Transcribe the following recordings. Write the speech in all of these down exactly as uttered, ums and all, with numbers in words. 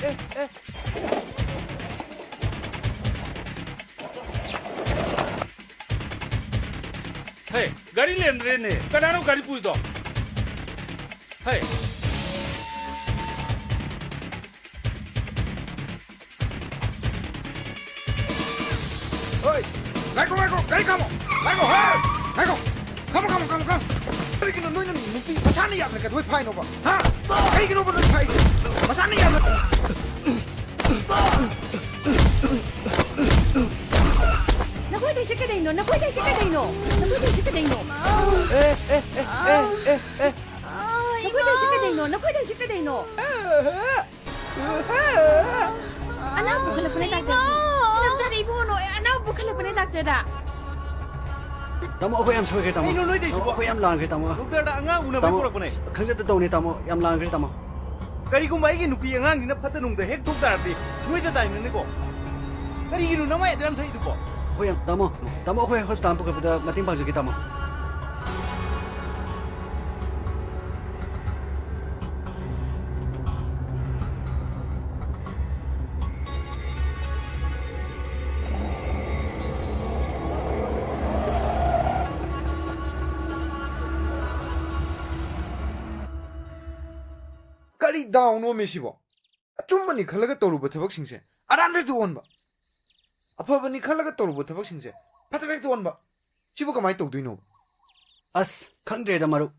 ꯑꯦ, ꯑꯦ꯫ ꯍꯦ, ꯒꯥꯔꯤ ꯂꯦꯟꯗ꯭ꯔꯦꯅꯦ꯫ ꯀꯅꯥꯅꯣ ꯒꯥꯔꯤ ꯄꯨꯏꯗꯣ? ꯍꯦ꯫ ꯍꯣꯏ, ꯉꯥꯏꯈꯣ, ꯉꯥꯏꯈꯣ, ꯒꯥꯔꯤ ꯈꯥꯝꯃꯣ꯫ ꯉꯥꯏꯈꯣ, ꯍꯦ! ꯉꯥꯏꯈꯣ꯫ ꯈꯥꯝꯃꯣ, ꯈꯥꯝꯃꯣ, ꯈꯥꯝꯃꯣ, ꯈꯥꯝꯃꯣ꯫ ꯀꯔꯤꯒꯤꯅꯣ ꯅꯣꯏꯅ ꯅꯨꯄꯤ ꯃꯁꯥꯅ ꯌꯥꯗꯅ ꯀꯩꯗꯧꯕꯩ ꯐꯥꯏꯅꯣꯕ? ꯍꯥ? ꯀꯩꯒꯤꯅꯣꯕ ꯅꯣꯏ ꯐꯥꯏꯁꯦ? ꯃꯁꯥꯅ ꯌꯥꯗ-, ꯅꯈꯣꯏ ꯇꯧꯏꯁꯦ ꯀꯩꯗꯩꯅꯣ? ꯅꯈꯣꯏ ꯇꯧꯏꯁꯦ ꯀꯩꯗꯩꯅꯣ? ꯅꯈꯣꯏ ꯇꯧꯏꯁꯦ ꯀꯩꯗꯩꯅꯣ? ꯑꯦ, ꯑꯦ, ꯑꯦ, ꯑꯦ, ꯑꯦ, ꯑꯦ꯫ ꯅꯈꯣꯏ ꯇꯧꯏꯁꯦ ꯀꯩꯗꯩꯅꯣ? ꯅꯈꯣꯏ ꯇꯧꯏꯁꯦ ꯀꯩꯗꯩꯅꯣ? ꯑꯅꯥꯕ ꯄꯨꯈꯠꯂꯛꯄꯅꯦ, ꯗꯥꯛꯇꯔ꯫ ꯏꯃꯥ! ꯆꯤꯅꯝ ꯆꯥꯔꯦ ꯏꯕꯨꯡꯉꯣ, ꯑꯅꯥꯕ ꯄꯨꯈꯠꯂꯛꯄꯅꯦ, ꯗꯥꯛꯇꯔꯗ꯫ ꯇꯥꯃꯣ, ꯑꯩꯈꯣꯏ ꯌꯥꯝ ꯁꯣꯏꯈ꯭ꯔꯦ, ꯇꯥꯃꯣ꯫ ꯀꯩꯅꯣ ꯅꯣꯏ ꯇꯧꯏꯁꯤꯕꯣ? ꯇꯥꯃꯣ, ꯑꯩꯈꯣꯏ ꯌꯥꯝ ꯂꯥꯟꯈ꯭ꯔꯦ, ꯇꯥꯃꯣ꯫ ꯗꯣꯛꯇꯔꯗ ꯑꯉꯥꯡ ꯎꯅꯕ ꯇꯥꯃꯣ, ꯄꯨꯔꯛꯄꯅꯦ꯫ ꯈꯪꯖꯗ ꯇꯧꯅꯤ, ꯇꯥꯃꯣ꯫ ꯌꯥꯝ ꯂꯥꯟꯈ꯭ꯔꯦ, ꯇꯥꯃꯣ꯫ ꯀꯔꯤꯒꯨꯝꯕ ꯑꯩꯒꯤ ꯅꯨꯄꯤ ꯑꯉꯥꯡꯁꯤꯅ ꯐꯠꯇ ꯅꯨꯡꯗ ꯍꯦꯛ ꯊꯣꯛ ꯇꯥꯔꯗꯤ ꯅꯣꯏꯗ ꯇꯥꯏꯅꯅꯤꯀꯣ꯫ ꯀꯔꯤꯒꯤꯅꯣ ꯅꯃꯥꯏ ꯑꯗꯨ ꯌꯥꯝ ꯊꯛꯏꯗꯨꯕꯣ? ꯍꯣꯏ, ꯌꯥꯝ, ꯇꯥꯃꯣ꯫ ꯇꯥꯃꯣ, ꯑꯩꯈꯣꯏ ꯍꯣꯁꯄꯤꯇꯥꯜ ꯄꯨꯈꯠꯄꯗ ꯃꯇꯦꯡ ꯄꯥꯡꯖꯒꯦ, ꯇꯥꯃꯣ꯫ ꯀꯔꯤ ꯗꯥꯎꯅꯣꯃꯤ ꯁꯤꯕꯣ? ꯑꯆꯨꯝꯕꯅꯤ ꯈꯜꯂꯒ ꯇꯧꯔꯨꯕ ꯊꯕꯛꯁꯤꯡꯁꯦ ꯑꯔꯥꯟꯕ ꯍꯦꯛꯇ ꯑꯣꯟꯕ꯫ ꯑꯐꯕꯅꯤ ꯈꯜꯂꯒ ꯇꯧꯔꯨꯕ ꯊꯕꯛꯁꯤꯡꯁꯦ ꯐꯠꯇꯕ ꯍꯦꯛꯇ ꯑꯣꯟꯕ꯫ ꯁꯤꯕꯨ ꯀꯃꯥꯏꯅ ꯇꯧꯗꯣꯏꯅꯣ? ꯑꯁ, ꯈꯪꯗ꯭ꯔꯦꯗ ꯃꯔꯨꯞ꯫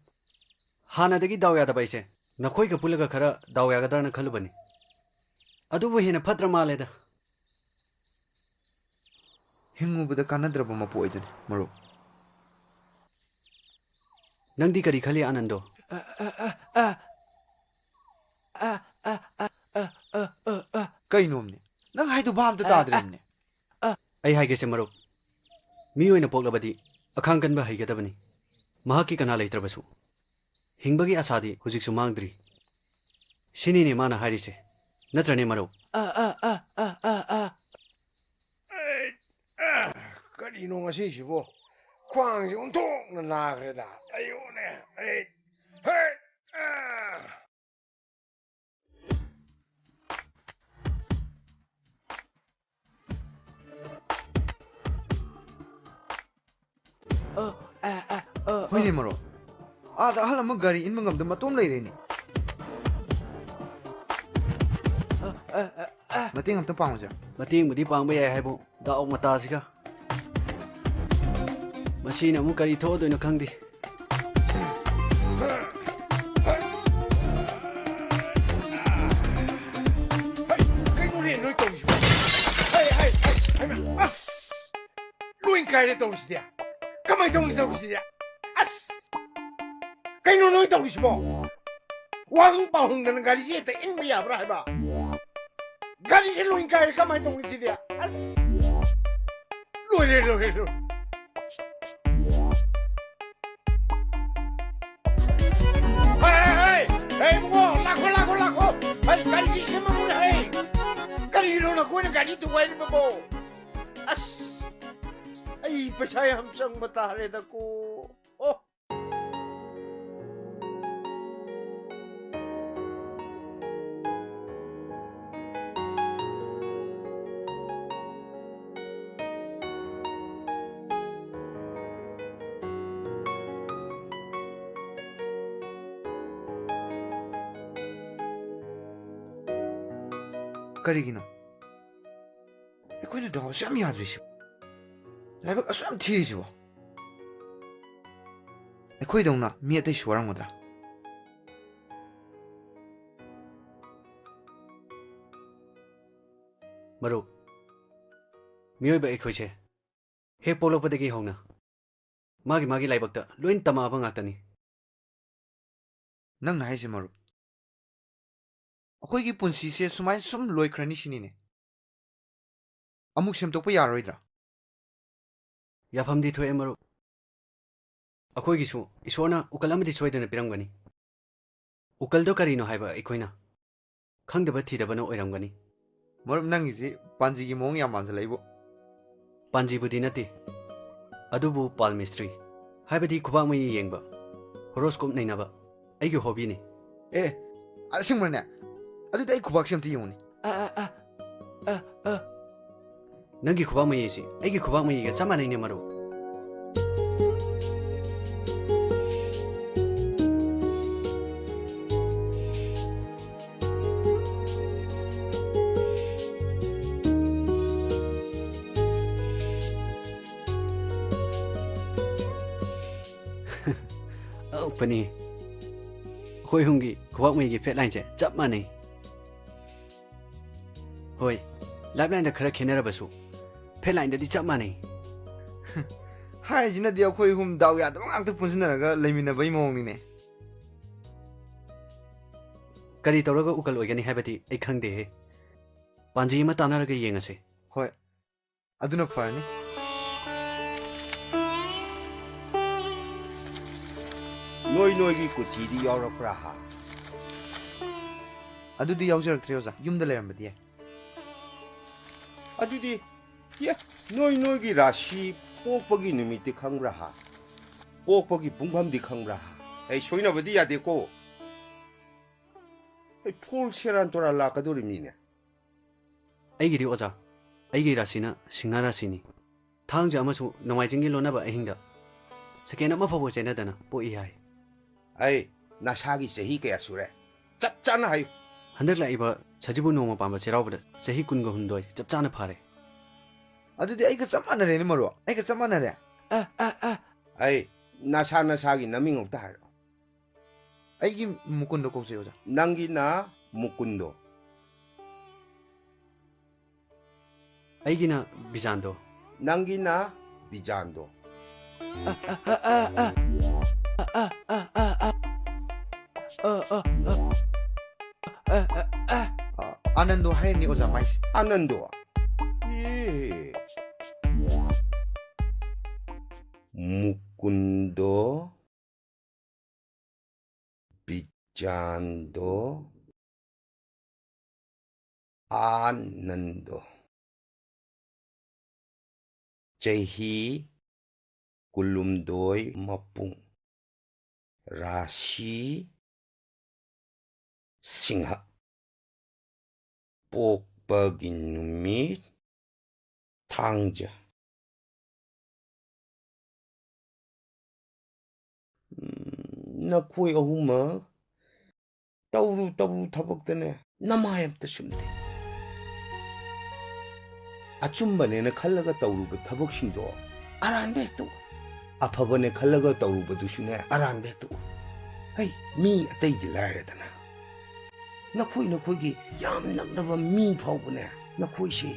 ꯍꯥꯟꯅꯗꯒꯤ ꯗꯥꯎ ꯌꯥꯗꯕ ꯑꯩꯁꯦ ꯅꯈꯣꯏꯒ ꯄꯨꯜꯂꯒ ꯈꯔ ꯗꯥꯎ ꯌꯥꯒꯗ꯭ꯔꯅ ꯈꯜꯂꯨꯕꯅꯤ꯫ ꯑꯗꯨꯕꯨ ꯍꯦꯟꯅ ꯐꯠꯇ꯭ꯔ ꯃꯥꯜꯂꯦꯗ꯫ ꯍꯤꯡꯉꯨꯕꯗ ꯀꯥꯟꯅꯗ꯭ꯔꯕ ꯃꯄꯣꯛ ꯑꯣꯏꯗꯨꯅꯤ, ꯃꯔꯨꯞ꯫ ꯅꯪꯗꯤ ꯀꯔꯤ ꯈꯜꯂꯤ, ꯑꯥꯅꯟꯗꯣ? ꯑ, ꯑ, ꯑ, ꯑ꯫ ꯑ, ꯑ, ꯑ, ꯑ, ꯑ, ꯑ, ꯑ꯫ ꯀꯩꯅꯣꯝꯅꯦ? ꯅꯪ ꯍꯥꯏꯗꯣ ꯚꯥꯞ ꯑꯝꯇ ꯑ, ꯑ, ꯇꯥꯗ꯭ꯔꯦꯝꯅꯦ꯫ ꯑ꯫ ꯑꯩ ꯍꯥꯏꯒꯦꯁꯦ, ꯃꯔꯨꯞ꯫ ꯃꯤꯑꯣꯏꯅ ꯄꯣꯛꯂꯕꯗꯤ ꯑꯈꯥꯡ ꯀꯟꯕ ꯍꯩꯒꯗꯕꯅꯤ꯫ ꯃꯍꯥꯛꯀꯤ ꯀꯅꯥ ꯂꯩꯇ꯭ꯔꯕꯁꯨ ꯍꯤꯡꯕꯒꯤ ꯑꯁꯥꯗꯤ ꯍꯧꯖꯤꯛꯁꯨ ꯃꯥꯡꯗ꯭ꯔꯤ꯫ ꯁꯤꯅꯤꯅꯦ ꯃꯥꯅ ꯍꯥꯏꯔꯤꯁꯦ꯫ ꯅꯠꯇ꯭ꯔꯅꯦ, ꯃꯔꯨꯞ? ꯑ, ꯑ, ꯑ, ꯑ, ꯑ, ꯑ꯫ ꯑꯩ, ꯑ, ꯀꯔꯤꯅꯣ ꯉꯁꯤꯁꯤꯕꯣ? ꯈ꯭ꯋꯥꯡꯁꯦ ꯑꯣꯟꯊꯣꯛꯅ ꯅꯥꯈ꯭ꯔꯦꯗ꯫ ꯑꯌꯣꯅꯦ, ꯑꯩ, ꯍꯦ, ꯑ꯫ ꯑ, ꯑ, ꯑ, ꯑ, ꯑ꯫ ꯍꯣꯏꯅꯦ, ꯃꯔꯨꯞ꯫ ꯑꯥꯗ ꯑꯍꯜ ꯑꯃ ꯒꯥꯔꯤ ꯏꯟꯕ ꯉꯝꯗ ꯃꯇꯣꯝ ꯂꯩꯔꯦꯅꯦ꯫ ꯑ, ꯑ, ꯑ, ꯑ꯫ ꯃꯇꯦꯡ ꯑꯝꯇ ꯄꯥꯡꯉꯨꯁꯦ꯫ ꯃꯇꯦꯡꯕꯨꯗꯤ ꯄꯥꯡꯕ ꯌꯥꯏ ꯍꯥꯏꯕꯨ, ꯗꯥꯎ ꯃꯇꯥꯁꯤꯒ꯫ ꯃꯁꯤꯅ ꯑꯃꯨꯛ ꯀꯔꯤ ꯊꯣꯛꯑꯗꯣꯏꯅꯣ ꯈꯪꯗꯦ꯫ ꯍꯩ, ꯀꯩꯅꯣꯅꯦ ꯅꯣꯏ ꯇꯧꯔꯤꯁꯤꯕꯣ? ꯍꯩ, ꯍꯩ, ꯍꯩ, ꯍꯩꯃꯥ, ꯑꯁ! ꯂꯣꯏ ꯀꯥꯏꯔꯦ ꯇꯧꯔꯤꯁꯤꯗꯤ꯫ ꯀꯃꯥꯏ ꯇꯧꯅꯤ ꯇꯧꯔꯤꯁꯤꯗꯤ? ꯑꯁ! ꯀꯩꯅꯣ ꯅꯣꯏ ꯇꯧꯔꯤꯁꯤꯕꯣ? ꯋꯥꯍꯪ ꯄꯥꯎꯍꯪꯗꯅ ꯒꯥꯔꯤꯁꯦ ꯍꯦꯛꯇ ꯏꯟꯕ ꯌꯥꯕ꯭ꯔꯥ ꯍꯥꯏꯕ? ꯒꯥꯔꯤꯁꯦ ꯂꯣꯏ ꯀꯥꯏꯔꯦ, ꯀꯃꯥꯏ ꯇꯧꯅꯤ ꯁꯤꯗꯤ? ꯑꯁ! ꯂꯣꯏꯔꯦ, ꯂꯣꯏꯔꯦ, ꯂꯣꯏꯔꯦ꯫ ꯍꯩ, ꯍꯩ, ꯍꯩ, ꯍꯩ, ꯏꯕꯨꯡꯉꯣ, ꯂꯥꯛꯈꯣ, ꯂꯥꯛꯈꯣ, ꯂꯥꯛꯈꯣ꯫ ꯍꯩ, ꯒꯥꯔꯤꯁꯤ ꯁꯦꯝꯃꯝꯃꯨꯅꯦ, ꯍꯩ꯫ ꯀꯔꯤꯅꯣ ꯅꯈꯣꯏꯅ ꯒꯥꯔꯤ ꯊꯨꯒꯥꯏꯔꯤꯕꯕꯣ? ꯑꯁ, ꯑꯩ ꯄꯩꯁꯥ ꯌꯥꯝ ꯆꯪꯕ ꯇꯥꯔꯦꯗꯀꯣ꯫ ꯑꯣ꯫ ꯀꯔꯤꯒꯤꯅꯣ ꯑꯩꯈꯣꯏꯅ ꯗꯥꯎ ꯑꯁꯨꯛ ꯌꯥꯝ ꯌꯥꯗ꯭ꯔꯤꯁꯤꯕꯣ? ꯂꯥꯏꯕꯛ ꯑꯁꯨꯛ ꯌꯥꯝ ꯊꯤꯔꯤꯁꯤꯕꯣ? ꯑꯩꯈꯣꯏꯗꯧꯅ ꯃꯤ ꯑꯇꯩꯁꯨ ꯋꯥꯔꯝꯒꯗ꯭ꯔꯥ? ꯃꯔꯨꯞ, ꯃꯤꯑꯣꯏꯕ ꯑꯩꯈꯣꯏꯁꯦ ꯍꯦꯛ ꯄꯣꯛꯂꯛꯄꯗꯒꯤ ꯍꯧꯅ ꯃꯥꯒꯤ ꯃꯥꯒꯤ ꯂꯥꯏꯕꯛꯇ ꯂꯣꯏ ꯇꯝꯃꯛꯑꯕ ꯉꯥꯛꯇꯅꯤ꯫ ꯅꯪꯅ ꯍꯥꯏꯁꯦ, ꯃꯔꯨꯞ, ꯑꯩꯈꯣꯏꯒꯤ ꯄꯨꯟꯁꯤꯁꯦ ꯁꯨꯃꯥꯏꯅ ꯁꯨꯝ ꯂꯣꯏꯈ꯭ꯔꯅꯤ ꯁꯤꯅꯤꯅꯦ? ꯑꯃꯨꯛ ꯁꯦꯝꯗꯣꯛꯄ ꯌꯥꯔꯣꯏꯗ꯭ꯔꯥ? ꯌꯥꯐꯝꯗꯤ ꯊꯣꯛꯑꯦ, ꯃꯔꯨꯞ꯫ ꯑꯩꯈꯣꯏꯒꯤꯁꯨ ꯏꯁꯣꯔꯅ ꯎꯀꯜ ꯑꯃꯗꯤ ꯁꯣꯏꯗꯅ ꯄꯤꯔꯝꯒꯅꯤ꯫ ꯎꯀꯜꯗꯣ ꯀꯔꯤꯅꯣ ꯍꯥꯏꯕ ꯑꯩꯈꯣꯏꯅ ꯈꯪꯗꯕ ꯊꯤꯗꯕꯅ ꯑꯣꯏꯔꯝꯒꯅꯤ꯫ ꯃꯔꯨꯞ, ꯅꯪꯒꯤꯁꯤ ꯄꯥꯟꯖꯤꯒꯤ ꯃꯑꯣꯡ ꯌꯥꯝ ꯃꯥꯟꯁꯤꯜꯂꯛꯏꯕꯨ꯫ ꯄꯥꯟꯖꯤꯕꯨꯗꯤ ꯅꯠꯇꯦ, ꯑꯗꯨꯕꯨ ꯄꯥꯜꯃꯤꯁꯇ꯭ꯔꯤ, ꯍꯥꯏꯕꯗꯤ ꯈꯨꯕꯥꯛ ꯃꯌꯤ ꯌꯦꯡꯕ, ꯍꯣꯔꯣꯁꯀꯣꯞ ꯅꯩꯅꯕ, ꯑꯩꯒꯤ ꯍꯣꯕꯤꯅꯤ꯫ ꯑꯦ, ꯑꯁꯦꯡꯕ꯭ꯔꯅꯦ? ꯑꯗꯨꯗꯤ ꯑꯩ ꯈꯨꯕꯥꯛꯁꯦ ꯑꯝꯇ ꯌꯦꯡꯉꯨꯅꯦ꯫ ꯑ, ꯑ, ꯑ, ꯑ, ꯑ꯫ ꯅꯪꯒꯤ ꯈꯨꯕꯥꯛ ꯃꯌꯤꯁꯤ ꯑꯩꯒꯤ ꯈꯨꯕꯥꯛ ꯃꯌꯤꯒ ꯆꯞ ꯃꯥꯟꯅꯩꯅꯦ, ꯃꯔꯨꯞ꯫ ꯑꯣꯟꯊꯣꯛꯄꯅꯤ꯫ ꯑꯩꯈꯣꯏ ꯑꯍꯨꯝꯒꯤ ꯈꯨꯕꯥꯛ ꯃꯌꯤꯒꯤ ꯐꯦꯠ ꯂꯥꯏꯟꯁꯦ ꯆꯞ ꯃꯥꯟꯅꯩ꯫ ꯍꯣꯏ, ꯂꯥꯏꯐ ꯂꯥꯏꯟꯗ ꯈꯔ ꯈꯦꯠꯅꯔꯕꯁꯨ, ꯐꯦꯠ ꯂꯥꯏꯟꯗꯗꯤ ꯆꯞ ꯃꯥꯟꯅꯩ꯫ ꯍꯥꯏꯔꯤꯁꯤꯅꯗꯤ ꯑꯩꯈꯣꯏ ꯑꯍꯨꯝ ꯗꯥꯎ ꯌꯥꯗꯕ ꯉꯥꯛꯇ ꯄꯨꯟꯁꯤꯟꯅꯔꯒ ꯂꯩꯃꯤꯟꯅꯕꯒꯤ ꯃꯑꯣꯡꯅꯤꯅꯦ꯫ ꯀꯔꯤ ꯇꯧꯔꯒ ꯎꯀꯜ ꯑꯣꯏꯒꯅꯤ ꯍꯥꯏꯕꯗꯤ ꯑꯩ ꯈꯪꯗꯦꯍꯦ꯫ ꯄꯥꯟꯖꯤ ꯑꯃ ꯇꯥꯟꯅꯔꯒ ꯌꯦꯡꯉꯁꯦ꯫ ꯍꯣꯏ, ꯑꯗꯨꯅ ꯐꯔꯅꯤ꯫ ꯅꯣꯏ ꯅꯣꯏꯒꯤ ꯀꯨꯊꯤꯗꯤ ꯌꯥꯎꯔꯛꯄ꯭ꯔꯥ ꯍꯥ? ꯑꯗꯨꯗꯤ ꯌꯥꯎꯖꯔꯛꯇ꯭ꯔꯦ, ꯑꯣꯖꯥ꯫ ꯌꯨꯝꯗ ꯂꯩꯔꯝꯕꯗꯤ ꯌꯥꯏ꯫ ꯑꯗꯨꯗꯤ, ꯑꯦ, ꯅꯣꯏ ꯅꯣꯏꯒꯤ ꯔꯥꯁꯤ ꯄꯣꯛꯄꯒꯤ ꯅꯨꯃꯤꯠꯇꯤ ꯈꯪꯕ꯭ꯔꯥ ꯍꯥ? ꯄꯣꯛꯄꯒꯤ ꯄꯨꯡꯐꯝꯗꯤ ꯈꯪꯕ꯭ꯔꯥ ꯍꯥ? ꯑꯩ ꯁꯣꯏꯅꯕꯗꯤ ꯌꯥꯗꯦꯀꯣ꯫ ꯑꯩ ꯐꯨꯜ ꯁꯦꯔꯥꯟ ꯇꯨꯔꯥꯟ ꯂꯥꯛꯀꯗꯧꯔꯤꯃꯤꯅꯦ꯫ ꯑꯩꯒꯤꯗꯤ ꯑꯣꯖꯥ, ꯑꯩꯒꯤ ꯔꯥꯁꯤꯅ ꯁꯤꯡꯍ ꯔꯥꯁꯤꯅꯤ꯫ ꯊꯥꯡꯖ ꯑꯃꯁꯨꯡ ꯅꯣꯡꯃꯥꯏꯖꯤꯡꯒꯤ ꯂꯣꯟꯅꯕ ꯑꯍꯤꯡꯗ ꯁꯦꯀꯦꯟ ꯑꯃ ꯐꯥꯎꯕ ꯆꯦꯟꯅꯗꯅ ꯄꯣꯛꯏ ꯍꯥꯏ꯫ ꯑꯩ, ꯅꯁꯥꯒꯤ ꯆꯍꯤ ꯀꯌꯥ ꯁꯨꯔꯦ? ꯆꯞ ꯆꯥꯅ ꯍꯥꯏꯌꯨ꯫ ꯍꯟꯗꯛ ꯂꯥꯛꯏꯕ ꯁꯖꯤꯕꯨ ꯅꯣꯡꯃ ꯄꯥꯟꯕ ꯆꯩꯔꯥꯎꯕꯗ ꯆꯍꯤ ꯀꯨꯟꯒ ꯍꯨꯝꯗꯣꯏ ꯆꯞ ꯆꯥꯅ ꯐꯥꯔꯦ꯫ ꯑꯗꯨꯗꯤ ꯑꯩꯒ ꯆꯞ ꯃꯥꯟꯅꯔꯦꯅꯦ, ꯃꯔꯨꯞ꯫ ꯑꯩꯒ ꯆꯞ ꯃꯥꯟꯅꯔꯦ꯫ ꯑ, ꯑ, ꯑ꯫ ꯑꯩ, ꯅꯁꯥ ꯅꯁꯥꯒꯤ ꯅꯃꯤꯡ ꯑꯝꯇ ꯍꯥꯏꯔꯛꯑꯣ꯫ ꯑꯩꯒꯤ ꯃꯨꯀꯨꯟꯗꯣ ꯀꯧꯖꯩ, ꯑꯣꯖꯥ꯫ ꯅꯪꯒꯤꯅ ꯃꯨꯀꯨꯟꯗꯣ꯫ ꯑꯩꯒꯤꯅ ꯕꯤꯖꯥꯟꯗꯣ꯫ ꯅꯪꯒꯤꯅ ꯕꯤꯖꯥꯟꯗꯣ꯫ ꯑ, ꯑꯥꯅꯟꯗꯣ ꯍꯥꯏꯔꯤꯅꯤ, ꯑꯣꯖꯥ, ꯃꯥꯏꯁꯦ꯫ ꯑꯥꯅꯟꯗꯣ? ꯑꯦ꯫ ꯃꯨꯀꯨꯟꯗꯣ, ꯕꯤꯖꯥꯟꯗꯣ, ꯑꯥꯅꯟꯗꯣ꯫ ꯆꯍꯤ ꯀꯨꯟꯍꯨꯝꯗꯣꯏ ꯃꯄꯨꯡ꯫ ꯔꯥꯁꯤ ꯁꯤꯡꯍ꯫ ꯄꯣꯛꯄꯒꯤ ꯅꯨꯃꯤꯠ ꯊꯥꯡꯖ꯫ ꯎꯝ, ꯅꯈꯣꯏ ꯑꯍꯨꯝꯃꯛ ꯇꯧꯔꯨ ꯇꯧꯔꯨ ꯊꯕꯛꯇꯅꯦ ꯅꯃꯥꯏ ꯑꯝꯇ ꯁꯨꯝꯗꯦ꯫ ꯑꯆꯨꯝꯕꯅꯦꯅ ꯈꯜꯂꯒ ꯇꯧꯔꯨꯕ ꯊꯕꯛꯁꯤꯡꯗꯣ ꯑꯔꯥꯟꯕ ꯍꯦꯛꯇ ꯑꯣꯏ꯫ ꯑꯐꯕꯅꯦ ꯈꯜꯂꯒ ꯇꯧꯔꯨꯕꯗꯨꯁꯨꯅꯦ, ꯑꯔꯥꯟꯕ ꯍꯦꯛꯇ ꯑꯣꯏ꯫ ꯍꯩ, ꯃꯤ ꯑꯇꯩꯗꯤ ꯂꯥꯏꯔꯗꯅ, ꯅꯈꯣꯏ ꯅꯈꯣꯏꯒꯤ ꯌꯥꯝ ꯅꯛꯅꯕ ꯃꯤ ꯐꯥꯎꯕꯅꯦ, ꯅꯈꯣꯏꯁꯦ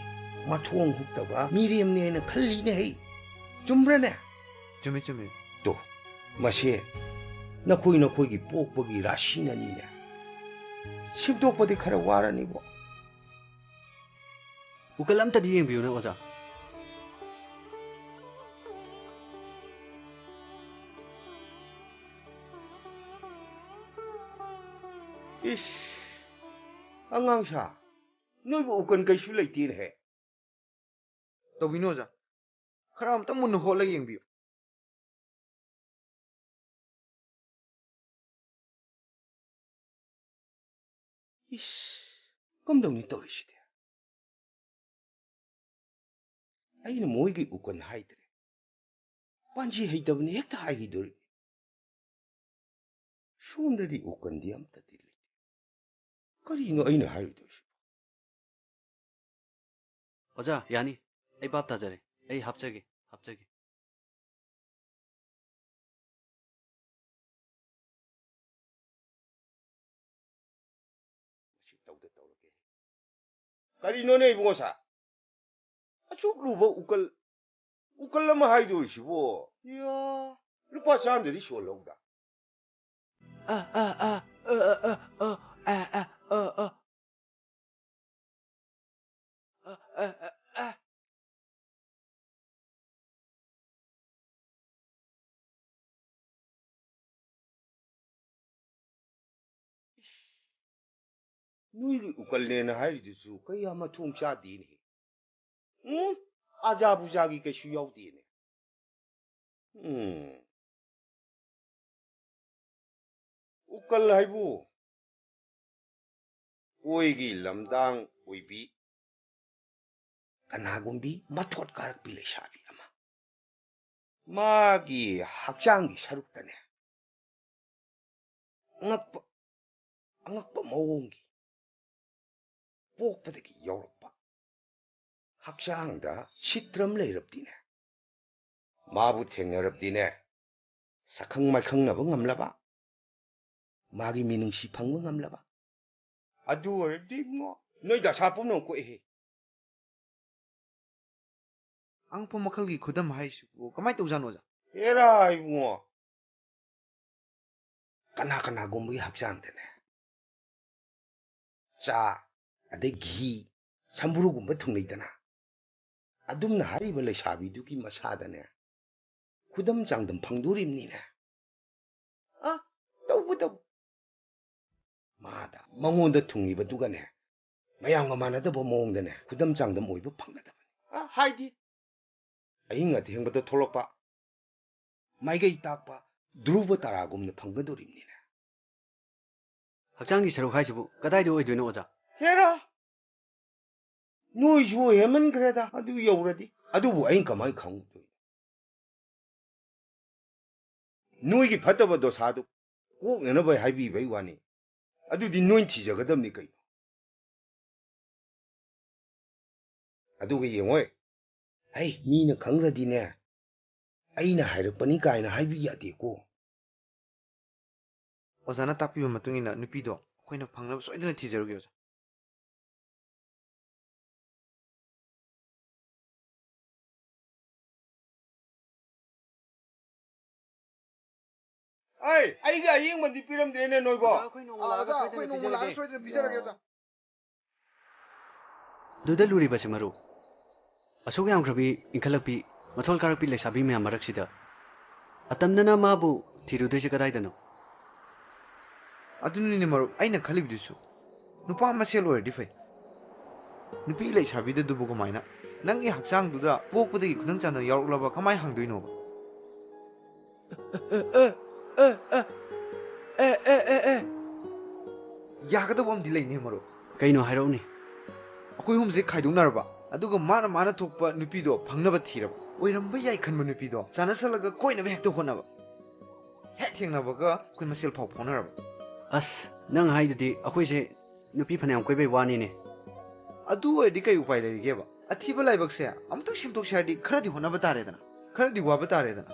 ꯃꯊꯣꯡ ꯍꯨꯛꯇꯕ ꯃꯤꯔꯦꯝꯅꯦꯅ ꯈꯜꯂꯤꯅꯦ ꯍꯩ꯫ ꯆꯨꯝꯕ꯭ꯔꯅꯦ? ꯆꯨꯝꯃꯤ, ꯆꯨꯝꯃꯤ꯫ ꯇꯣ, ꯃꯁꯦ ꯅꯈꯣꯏ ꯅꯈꯣꯏꯒꯤ ꯄꯣꯛꯄꯒꯤ ꯔꯥꯁꯤꯅꯅꯤꯅꯦ꯫ ꯁꯦꯝꯗꯣꯛꯄꯗꯤ ꯈꯔ ꯋꯥꯔꯅꯤꯕꯣ꯫ ꯎꯀꯜ ꯑꯝꯇꯗꯤ ꯌꯦꯡꯕꯤꯌꯨꯅꯦ, ꯑꯣꯖꯥ꯫ ꯏꯁ, ꯑꯉꯥꯡꯁꯥ, ꯅꯣꯏꯕꯨ ꯎꯀꯜ ꯀꯩꯁꯨ ꯂꯩꯇꯦꯅꯦꯍꯦ꯫ ꯇꯧꯕꯤꯅꯨ, ꯑꯣꯖꯥ꯫ ꯈꯔ ꯑꯝꯇ ꯃꯨꯟꯅ ꯍꯣꯠꯂꯒ ꯌꯦꯡꯕꯤꯌꯨ꯫ ꯏꯁ, ꯀꯝꯗꯧꯅꯤ ꯇꯧꯔꯤꯁꯤꯗꯤ? ꯑꯩꯅ ꯃꯣꯏꯒꯤ ꯎꯀꯜ ꯍꯥꯏꯗ꯭ꯔꯦ, ꯄꯥꯟꯖꯤ ꯍꯩꯇꯕꯅꯤ ꯍꯦꯛꯇ ꯍꯥꯏꯈꯤꯗꯣꯔꯤ꯫ ꯁꯣꯝꯗꯗꯤ ꯎꯀꯜꯗꯤ ꯑꯝꯇꯗꯤ ꯂꯩꯇꯦ꯫ ꯀꯔꯤꯅꯣ ꯑꯩꯅ ꯍꯥꯏꯔꯨꯗꯣꯏꯁꯤꯕꯣ? ꯑꯣꯖꯥ, ꯌꯥꯅꯤ꯫ ꯑꯩ ꯚꯥꯞ ꯇꯥꯖꯔꯦ꯫ ꯑꯩ ꯍꯥꯞꯆꯒꯦ, ꯍꯥꯞꯆꯒꯦ꯫ ꯃꯁꯤ ꯇꯧꯗ ꯇꯧꯔꯒꯦ꯫ ꯀꯔꯤꯅꯣꯅꯦ ꯏꯕꯨꯡꯉꯣ ꯁꯥ? ꯑꯁꯨꯛ ꯂꯨꯕ ꯎꯀꯜ, ꯎꯀꯜ ꯑꯃ ꯍꯥꯏꯗꯣꯔꯤꯁꯤꯕꯣ? ꯌꯥ, ꯂꯨꯄꯥ ꯆꯥꯝꯗꯗꯤ ꯁꯣꯜꯍꯧꯗ꯫ ꯑ, ꯑ, ꯑ, ꯑ, ꯑ, ꯑ, ꯑ, ꯑ, ꯑ, ꯑ, ꯑ꯫ ꯑ, ꯑ, ꯑ, ꯑ꯫ ꯅꯣꯏꯒꯤ ꯎꯀꯜꯅꯦꯅ ꯍꯥꯏꯔꯤꯗꯨꯁꯨ ꯀꯌꯥ ꯃꯊꯣꯡ ꯆꯥꯗꯦꯅꯦ꯫ ꯎꯝ? ꯑꯥꯖꯥ ꯕꯨꯖꯥꯒꯤ ꯀꯩꯁꯨ ꯌꯥꯎꯗꯦꯅꯦ꯫ ꯎꯝ꯫ ꯎꯀꯜ ꯍꯥꯏꯕꯨ ꯑꯣꯏꯒꯤ ꯂꯝꯗꯥꯡ ꯑꯣꯏꯕꯤ, ꯀꯅꯥꯒꯨꯝꯕꯤ ꯃꯊꯣꯠ ꯀꯥꯔꯛꯄꯤ ꯂꯩꯁꯥꯕꯤ ꯑꯃ, ꯃꯥꯒꯤ ꯍꯛꯆꯥꯡꯒꯤ ꯁꯔꯨꯛꯇꯅꯦ, ꯑꯉꯛꯄ, ꯑꯉꯛꯄ ꯃꯑꯣꯡꯒꯤ ꯄꯣꯛꯄꯗꯒꯤ ꯌꯥꯎꯔꯛꯄ ꯍꯛꯆꯥꯡꯗ ꯁꯤꯇ꯭ꯔꯝ ꯂꯩꯔꯕꯗꯤꯅꯦ, ꯃꯥꯕꯨ ꯊꯦꯡꯅꯔꯕꯗꯤꯅꯦ, ꯁꯛꯈꯪ ꯃꯥꯏꯈꯪꯅꯕ ꯉꯝꯂꯕ, ꯃꯥꯒꯤ ꯃꯤꯅꯨꯡꯁꯤ ꯐꯪꯕ ꯉꯝꯂꯕ, ꯑꯗꯨ ꯑꯣꯏꯔꯗꯤ ꯏꯕꯨꯡꯉꯣ, ꯅꯣꯏ ꯗꯁꯥ ꯄꯨꯝꯅꯃꯛ ꯀꯣꯛꯏꯍꯦ꯫ ꯑꯉꯛꯄ ꯃꯈꯜꯒꯤ ꯈꯨꯗꯝ ꯍꯥꯏꯁꯤꯕꯨ ꯀꯃꯥꯏꯅ ꯇꯧꯖꯥꯠꯅꯣ, ꯑꯣꯖꯥ? ꯍꯦꯔꯥ ꯏꯕꯨꯡꯉꯣ, ꯀꯅꯥ ꯀꯅꯥꯒꯨꯝꯕꯒꯤ ꯍꯛꯆꯥꯡꯗꯅꯦ, ꯆꯥ, ꯑꯗꯩ ꯘꯤ, ꯁꯝꯕ꯭ꯔꯨꯒꯨꯝꯕ ꯊꯨꯡꯅꯩꯗꯅ, ꯑꯗꯨꯝꯅ ꯍꯥꯏꯔꯤꯕ ꯂꯩꯁꯥꯕꯤꯗꯨꯒꯤ ꯃꯁꯥꯗꯅꯦ, ꯈꯨꯗꯝ ꯆꯥꯡꯗꯝ ꯐꯪꯗꯣꯔꯤꯕꯅꯤꯅꯦ꯫ ꯑ, ꯇꯧꯕꯇꯕꯨ꯫ ꯃꯥꯗ, ꯃꯉꯣꯟꯗ ꯊꯨꯡꯉꯤꯕꯗꯨꯒꯅꯦ, ꯃꯌꯥꯝꯒ ꯃꯥꯟꯅꯗꯕ ꯃꯑꯣꯡꯗꯅꯦ, ꯈꯨꯗꯝ ꯆꯥꯡꯗꯝ ꯑꯣꯏꯕ ꯐꯪꯒꯗꯕꯅꯤ꯫ ꯑ, ꯍꯥꯏꯗꯤ? ꯑꯍꯤꯡ ꯑꯊꯦꯡꯕꯗ ꯊꯣꯛꯂꯛꯄ, ꯃꯥꯏꯀꯩ ꯇꯥꯛꯄ ꯙ꯭ꯔꯨꯕ ꯇꯥꯔꯥꯒꯨꯝꯅ ꯐꯪꯒꯗꯧꯔꯤꯕꯅꯤꯅꯦ꯫ ꯍꯛꯆꯥꯡꯒꯤ ꯁꯔꯨꯛ ꯍꯥꯏꯁꯤꯕꯨ ꯀꯗꯥꯏꯗ ꯑꯣꯏꯗꯣꯏꯅꯣ, ꯑꯣꯖꯥ? ꯍꯦꯔꯥ! ꯅꯣꯏꯁꯨ ꯍꯦꯟꯃꯟꯈ꯭ꯔꯦꯗ, ꯑꯗꯨ ꯌꯧꯔꯗꯤ꯫ ꯑꯗꯨꯕꯨ ꯑꯩꯅ ꯀꯃꯥꯏꯅ ꯈꯪꯗꯣꯏꯅꯣ? ꯅꯣꯏꯒꯤ ꯐꯠꯇꯕ ꯗꯣꯁꯥꯗꯨ ꯀꯣꯛꯅꯅꯕ ꯍꯥꯏꯕꯤꯕꯩ ꯋꯥꯅꯤ꯫ ꯑꯗꯨꯗꯤ ꯅꯣꯏ ꯊꯤꯖꯒꯗꯕꯅꯤ ꯀꯩꯅꯣ꯫ ꯑꯗꯨꯒ ꯌꯦꯡꯉꯣꯏ, ꯍꯩ, ꯃꯤꯅ ꯈꯪꯈ꯭ꯔꯗꯤꯅꯦ, ꯑꯩꯅ ꯍꯥꯏꯔꯛꯄꯅꯤ ꯀꯥꯏꯅ ꯍꯥꯏꯕꯤ ꯌꯥꯗꯦꯀꯣ꯫ ꯑꯣꯖꯥꯅ ꯇꯥꯛꯄꯤꯕ ꯃꯇꯨꯡ ꯏꯟꯅ ꯅꯨꯄꯤꯗꯣ ꯑꯩꯈꯣꯏꯅ ꯐꯪꯅꯕ ꯁꯣꯏꯗꯅ ꯊꯤꯖꯔꯨꯒꯦ, ꯑꯣꯖꯥ꯫ ꯑꯩ, ꯑꯩꯒꯤ ꯑꯌꯦꯡꯕꯗꯤ ꯄꯤꯔꯝꯗ꯭ꯔꯦꯅꯦ ꯅꯣꯏꯕꯣ꯫ ꯑꯣꯖꯥ, ꯑꯩꯈꯣꯏ ꯅꯣꯡꯃ ꯑꯥ, ꯂꯥꯛꯑꯒ ꯑꯣꯖꯥ, ꯁꯣꯏꯗꯅ ꯑꯩꯈꯣꯏ ꯅꯣꯡꯃ ꯂꯥꯛꯑꯒ ꯄꯤꯖꯔꯒꯦ꯫ ꯁꯣꯏꯗꯅ ꯄꯤꯖꯔꯒꯦ, ꯑꯣꯖꯥ꯫ ꯑꯗꯨꯗ ꯂꯨꯔꯤꯕꯁꯦ ꯃꯔꯨꯞ, ꯑꯁꯨꯛ ꯌꯥꯝꯈ꯭ꯔꯕꯤ ꯏꯟꯈꯠꯂꯛꯄꯤ, ꯃꯊꯣꯜ ꯀꯥꯔꯛꯄꯤ ꯂꯩꯁꯥꯕꯤ ꯃꯌꯥꯝ ꯃꯔꯛꯁꯤꯗ ꯑꯇꯝꯅꯅ ꯃꯥꯕꯨ ꯊꯤꯔꯨꯗꯣꯏꯁꯦ ꯀꯗꯥꯏꯗꯅꯣ? ꯑꯗꯨꯅꯤꯅꯦ ꯃꯔꯨꯞ, ꯑꯩꯅ ꯈꯜꯂꯤꯕꯗꯨꯁꯨ꯫ ꯅꯨꯄꯥ ꯃꯁꯦꯜ ꯑꯣꯏꯔꯗꯤ ꯐꯩ꯫ ꯅꯨꯄꯤ ꯂꯩꯁꯥꯕꯤꯗꯗꯨꯕꯨ ꯀꯃꯥꯏꯅ? ꯅꯪꯒꯤ ꯍꯛꯆꯥꯡꯗꯨꯗ ꯄꯣꯛꯄꯗꯒꯤ ꯈꯨꯗꯝ ꯆꯥꯡꯗꯝ ꯌꯥꯎꯔꯛꯂꯕ ꯀꯃꯥꯏ ꯍꯪꯗꯣꯏꯅꯣꯕ? ꯑꯦ, ꯑꯦ, ꯑꯦ, ꯑꯦ, ꯑꯦ, ꯑꯦ, ꯑꯦ, ꯑꯦ, ꯑꯦ, ꯑꯦ꯫ ꯌꯥꯒꯗꯕ ꯑꯃꯗꯤ ꯂꯩꯅꯦ, ꯃꯔꯨꯞ꯫ ꯀꯩꯅꯣ ꯍꯥꯏꯔꯛꯎꯅꯦ? ꯑꯩꯈꯣꯏ ꯑꯍꯨꯝꯁꯦ ꯈꯥꯏꯗꯣꯛꯅꯔꯕ, ꯑꯗꯨꯒ ꯃꯥꯅ ꯃꯥꯅ ꯊꯣꯛꯄ ꯅꯨꯄꯤꯗꯣ ꯐꯪꯅꯕ ꯊꯤꯔꯕ, ꯑꯣꯏꯔꯝꯕ ꯌꯥꯏ ꯈꯟꯕ ꯅꯨꯄꯤꯗꯣ ꯆꯥꯟꯅꯁꯜꯂꯒ ꯀꯣꯏꯅꯕ ꯍꯦꯛꯇ ꯍꯣꯠꯅꯕ꯫ ꯍꯦꯛ ꯊꯦꯡꯅꯕꯒ ꯑꯩꯈꯣꯏ ꯃꯁꯦꯜ ꯐꯥꯎ ꯐꯥꯎꯅꯔꯕ꯫ ꯑꯁ, ꯅꯪ ꯍꯥꯏꯗꯨꯗꯤ ꯑꯩꯈꯣꯏꯁꯦ ꯅꯨꯄꯤ ꯐꯅꯌꯥꯝ ꯀꯣꯏꯕꯩ ꯋꯥꯅꯤꯅꯦ꯫ ꯑꯗꯨ ꯑꯣꯏꯔꯗꯤ ꯀꯩ ꯎꯄꯥꯏ ꯂꯩꯔꯤꯒꯦꯕ? ꯑꯊꯤꯕ ꯂꯥꯏꯕꯛꯁꯦ ꯑꯃꯨꯛꯇꯪ ꯁꯦꯝꯗꯣꯛꯁꯦ ꯍꯥꯏꯔꯗꯤ ꯈꯔꯗꯤ ꯍꯣꯠꯅꯕ ꯇꯥꯔꯦꯗꯅ꯫ ꯈꯔꯗꯤ ꯋꯥꯕ ꯇꯥꯔꯦꯗꯅ꯫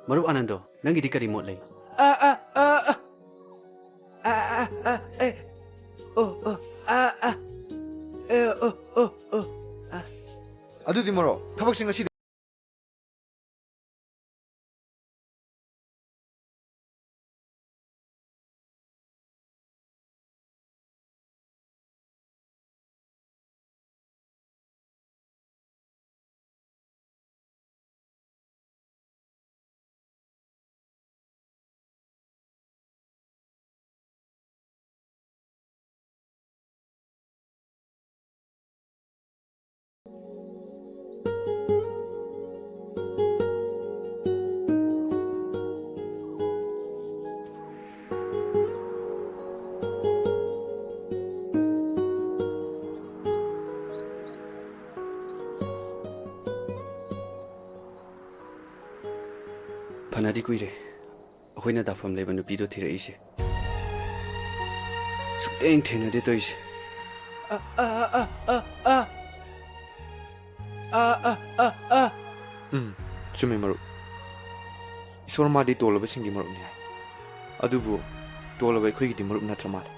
ꯃꯔꯨꯞ ꯑꯥꯅꯟꯗꯣ, ꯅꯪꯒꯤꯗꯤ ꯀꯔꯤ ꯃꯣꯠ ꯂꯩ? ꯑꯥ, ꯑꯥ, ꯑꯥ, ꯑꯥ꯫ ꯑꯥ, ꯑꯥ, ꯑꯥ, ꯑꯦ꯫ ꯑꯣ, ꯑꯣ, ꯑꯥ, ꯑꯥ꯫ ꯑꯦ, ꯑꯣ, ꯑꯣ, ꯑꯣ, ꯑꯥ꯫ ꯑꯗꯨꯗꯤ ꯃꯔꯨꯞ, ꯊꯕꯛꯁꯤꯡ ꯉꯁꯤꯗꯤ ꯐꯅꯗꯤ ꯀꯨꯏꯔꯦ ꯑꯩꯈꯣꯏꯅ ꯗꯥꯐꯝ ꯂꯩꯕ ꯅꯨꯄꯤꯗꯣ ꯊꯤꯔꯛꯏꯁꯦ꯫ ꯁꯨꯛꯊꯦꯡ ꯊꯦꯡꯅꯗꯦ ꯇꯧꯔꯤꯁꯦ꯫ ꯑ, ꯑ, ꯑ, ꯑ, ꯑ꯫ ꯑ, ꯑ, ꯑ, ꯑ꯫ ꯎꯝ, ꯆꯨꯝꯃꯤ ꯃꯔꯨꯞ꯫ ꯏꯁꯣꯔ ꯃꯥꯗꯤ ꯇꯣꯜꯂꯕꯁꯤꯡꯒꯤ ꯃꯔꯨꯞꯅꯤ ꯍꯥꯏ꯫ ꯑꯗꯨꯕꯨ ꯇꯣꯜꯂꯕ ꯑꯩꯈꯣꯏꯒꯤꯗꯤ ꯃꯔꯨꯞ ꯅꯠꯇ꯭ꯔ ꯃꯥꯜꯂꯦ꯫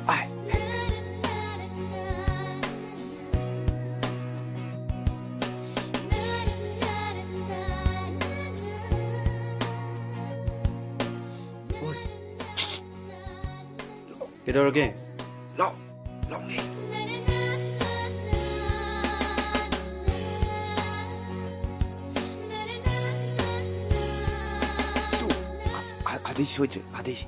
ꯑꯥꯏ꯫ ꯑꯣꯏ꯫ ꯀꯩꯗꯧꯔꯒꯦ? ꯂꯥꯎ, ꯂꯥꯎꯅꯦ꯫ ꯇꯨ, ꯑ-, ꯑ-, ꯑꯗꯩ ꯁꯣꯏꯗ꯭ꯔꯦ, ꯑꯗꯩꯁꯦ꯫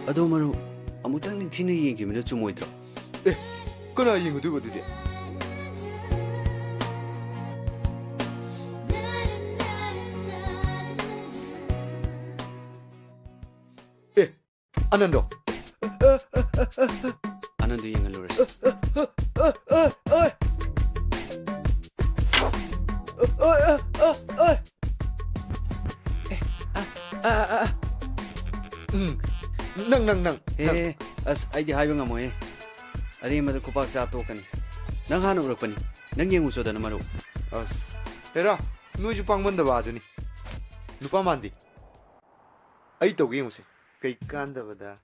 ꯑꯗꯣ ꯃꯔꯨꯞ, ꯑꯃꯨꯛꯇꯪ ꯅꯤꯡꯊꯤꯅ ꯌꯦꯡꯈꯤꯕꯅ ꯆꯨꯝꯃꯣꯏꯗ꯭ꯔꯣ? ꯑꯦ, ꯀꯅꯥ ꯌꯦꯡꯉꯨꯗꯣꯏꯕ ꯑꯗꯨꯗꯤ? ꯑꯅꯟꯗꯣ꯫ ꯑꯅꯟꯗꯣ ꯌꯦꯡꯍꯜꯂꯨꯔꯁꯤ꯫ ꯎꯝ, ꯅꯪ, ꯅꯪ, ꯅꯪ, ꯅꯪ꯫ ꯑꯦ, ꯑꯁ, ꯑꯩꯗꯤ ꯍꯥꯏꯕ ꯉꯝꯃꯣꯏꯌꯦ꯫ ꯑꯔꯦꯝꯕꯗ ꯈꯨꯄꯥꯛ ꯆꯥ ꯇꯣꯛꯀꯅꯤ꯫ ꯅꯪ ꯍꯥꯟꯅ ꯎꯔꯛꯄꯅꯤ꯫ ꯅꯪ ꯌꯦꯡꯉꯨꯆꯣꯗꯅ, ꯃꯔꯨꯞ꯫ ꯑꯁ, ꯍꯦꯔꯥ, ꯅꯣꯏꯁꯨ ꯄꯥꯡꯃꯟꯗꯕ ꯑꯗꯨꯅꯤ꯫ ꯅꯨꯄꯥ ꯃꯥꯟꯗꯤ꯫ ꯑꯩ ꯇꯧꯒꯦ ꯌꯦꯡꯉꯨꯁꯦ꯫ ꯀꯩ ꯀꯥꯟꯗꯕꯗ꯫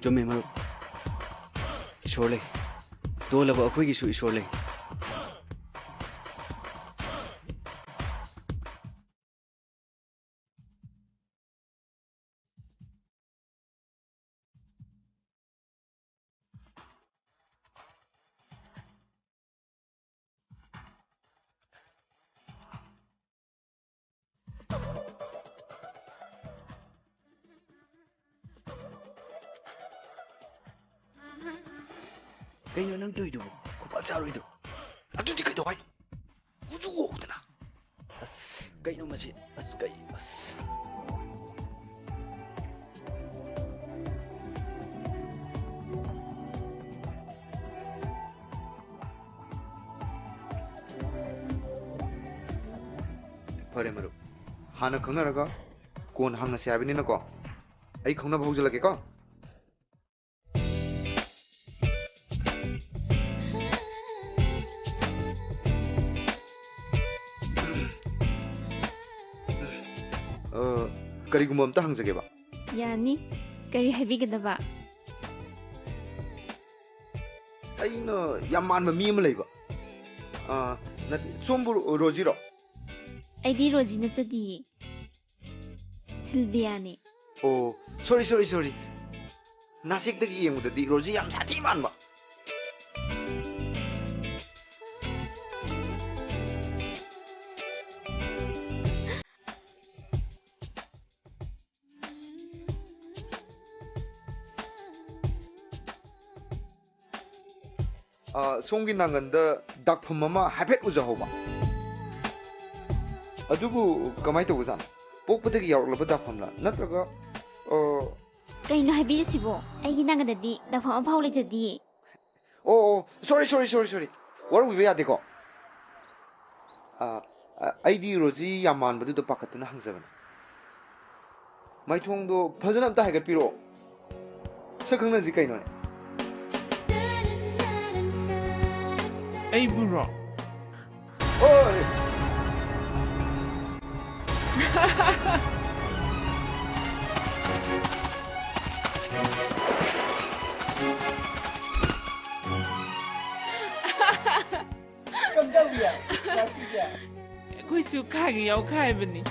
ꯆꯨꯝꯃꯦ, ꯃꯔꯨꯞ꯫ ꯏꯁꯣꯔ ꯂꯩ꯫ ꯇꯣꯜꯂꯕ ꯑꯩꯈꯣꯏꯒꯤꯁꯨ ꯏꯁꯣꯔ ꯂꯩ꯫ ꯀꯩꯅꯣ ꯅꯪ ꯇꯧꯔꯤꯗꯨꯕꯨ? ꯈꯨꯄꯥꯛ ꯆꯥꯔꯣꯏꯗ꯭ꯔꯣ? ꯑꯗꯨꯗꯤ ꯀꯩꯗꯧ ꯍꯥꯏꯅꯣ? ꯎꯖꯨ ꯎꯍꯧꯗꯅ꯫ ꯑꯁ, ꯀꯩꯅꯣ ꯃꯁꯤ? ꯑꯁ, ꯀꯩ, ꯑꯁ꯫ ꯐꯔꯦ ꯃꯔꯨꯞ, ꯍꯥꯟꯅ ꯈꯪꯅꯔꯒ ꯀꯣꯟꯅ ꯍꯪꯉꯁꯤ ꯍꯥꯏꯕꯅꯤꯅꯀꯣ, ꯑꯩ ꯈꯪꯅꯕ ꯍꯧꯖꯤꯜꯂꯒꯦꯀꯣ꯫ ꯑ, ꯀꯔꯤꯒꯨꯝꯕ ꯑꯝꯇ ꯍꯪꯖꯒꯦꯕ꯫ ꯌꯥꯅꯤ꯫ ꯀꯔꯤ ꯍꯥꯏꯕꯤꯒꯗꯕ? ꯑꯩꯅ ꯌꯥꯝ ꯃꯥꯟꯕ ꯃꯤ ꯑꯃ ꯂꯩꯕ꯫ ꯑ, ꯅꯠꯇꯦ, ꯁꯣꯝꯕꯨ ꯔꯣ-, ꯔꯣꯖꯤꯔꯣ? ꯑꯩꯗꯤ ꯔꯣꯖꯤ ꯅꯠꯆꯗꯤꯌꯦ꯫ ꯁꯤꯜꯚꯤꯌꯥꯅꯦ꯫ ꯑꯣ, sorry, sorry, sorry꯫ ꯅꯥꯁꯤꯛꯇꯒꯤ ꯌꯦꯡꯕꯗꯗꯤ ꯔꯣꯖꯤ ꯌꯥꯝ ꯁꯥꯊꯤ ꯃꯥꯟꯕ꯫ ꯑ, ꯁꯣꯝꯒꯤ ꯅꯥꯉꯟꯗ ꯗꯥꯛꯐꯝ ꯑꯃ ꯍꯥꯏꯐꯦꯠ ꯎꯖꯍꯧꯕ꯫ ꯑꯗꯨꯕꯨ ꯀꯃꯥꯏꯅ ꯇꯧꯕꯖꯥꯠꯅꯣ? ꯄꯣꯛꯄꯗꯒꯤ ꯌꯥꯎꯔꯛꯂꯕ ꯗꯥꯛꯐꯝꯂꯥ? ꯅꯠꯇ꯭ꯔꯒ, ꯑ, ꯀꯩꯅꯣ ꯍꯥꯏꯕꯤꯔꯤꯁꯤꯕꯣ? ꯑꯩꯒꯤ ꯅꯥꯉꯟꯗꯗꯤ ꯗꯥꯛꯐꯝ ꯑꯃꯐꯥꯎ ꯂꯩꯖꯗꯤꯌꯦ꯫ ꯑꯣ, ꯑꯣ, sorry, sorry, sorry, sorry. ꯋꯥꯔꯧꯕꯤꯕ ꯌꯥꯗꯦꯀꯣ꯫ ꯑ, ꯑ, ꯑꯩꯗꯤ ꯔꯣꯖꯤ ꯌꯥꯝ ꯃꯥꯟꯕꯗꯨꯗ ꯄꯥꯈꯠꯇꯨꯅ ꯍꯪꯖꯕꯅꯤ꯫ ꯃꯥꯏꯊꯣꯡꯗꯣ ꯐꯖꯅ ꯑꯝꯇ ꯍꯥꯏꯒꯠꯄꯤꯔꯛꯑꯣ꯫ ꯁꯛ ꯈꯪꯅꯁꯤ ꯀꯩꯅꯣꯅꯦ꯫ ꯑꯩꯕꯨꯔꯣ? ꯍꯣꯏ꯫ ꯀꯝꯗꯧꯔꯤ? ꯆꯥꯁꯤꯒꯦ? ꯑꯩꯈꯣꯏꯁꯨ ꯈꯥꯏꯒ ꯌꯥꯎꯈꯥꯏꯕꯅꯤ꯫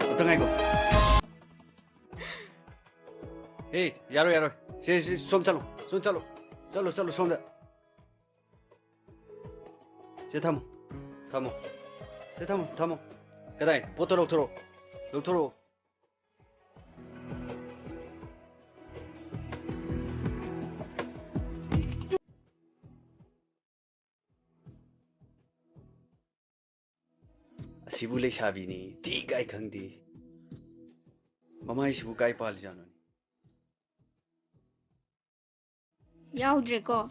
ꯑꯝꯇ ꯉꯥꯏꯈꯣ꯫ ꯑꯦ, ꯌꯥꯔꯣꯏ, ꯌꯥꯔꯣꯏ꯫ ꯁꯦ, ꯁꯦ, ꯁꯣꯝ ꯆꯠꯂꯣ, ꯁꯣꯝ ꯆꯠꯂꯣ꯫ ꯆꯠꯂꯣ, ꯆꯠꯂꯣ, ꯁꯣꯝꯗ꯫ ꯁꯦ ꯊꯝꯃꯣ, ꯊꯝꯃꯣ꯫ ꯁꯦ ꯊꯝꯃꯣ, ꯊꯝꯃꯣ꯫ ꯀꯗꯥꯏ? ꯄꯣꯠꯇꯣ ꯂꯧꯊꯣꯔꯛꯑꯣ, ꯂꯧꯊꯣꯔꯛꯑꯣ꯫ ꯑꯁꯤꯕꯨ ꯂꯩꯁꯥꯕꯤꯅꯤ, ꯊꯤ ꯀꯥꯏ ꯈꯪꯗꯦ꯫ ꯃꯃꯥꯏꯁꯤꯕꯨ ꯀꯥꯏ ꯄꯥꯜꯂꯤꯖꯥꯠꯅꯣꯅꯦ? ꯌꯥꯎꯗ꯭ꯔꯦꯀꯣ?